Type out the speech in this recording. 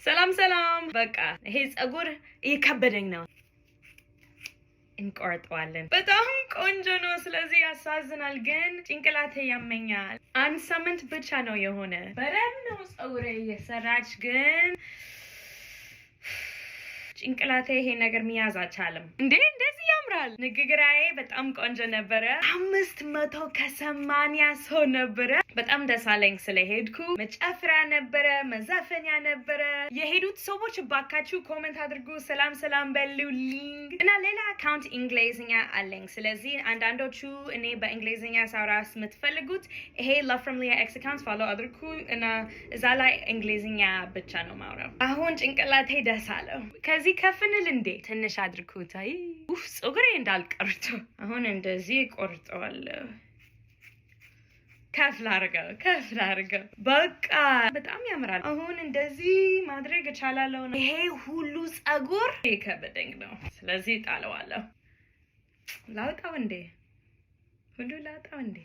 ሰላም ሰላም። በቃ ይሄ ፀጉር እየከበደኝ ነው። እንቆርጠዋለን። በጣም ቆንጆ ነው። ስለዚህ ያሳዝናል፣ ግን ጭንቅላቴ ያመኛል። አንድ ሳምንት ብቻ ነው የሆነ። በደንብ ነው ፀጉሬ እየሰራች፣ ግን ጭንቅላቴ ይሄ ነገር መያዝ አልቻለም። እንዴ፣ እንደዚህ ያምራል። ንግግራዬ በጣም ቆንጆ ነበረ። 580 ሰው ነበረ። በጣም ደስ አለኝ ስለሄድኩ። መጨፈሪያ ነበረ፣ መዘፈኛ ነበረ። የሄዱት ሰዎች ባካችሁ comment አድርጉ፣ ሰላም ሰላም በሉልኝ። እና ሌላ account እንግሊዝኛ አለኝ። ስለዚህ አንዳንዶቹ እኔ በእንግሊዝኛ ሳውራ የምትፈልጉት ይሄ Love from Lia X account follow አድርጉ እና እዛ ላይ እንግሊዝኛ ብቻ ነው ማውራው። አሁን ጭንቅላቴ ደስ አለው። ከዚህ ከፍንል እንዴ ትንሽ አድርኩት። አይ ኡፍ፣ ፀጉሬ እንዳልቀርቶ አሁን እንደዚህ ቆርጠዋለሁ። ከፍ ላድርገው፣ ከፍ ላድርገው። በቃ በጣም ያምራል። አሁን እንደዚህ ማድረግ እቻላለሁ። ይሄ ሁሉ ፀጉር ከበደኝ ነው። ስለዚህ ጣለዋለሁ። ላውጣው እንዴ? ሁሉ ላውጣው እንዴ?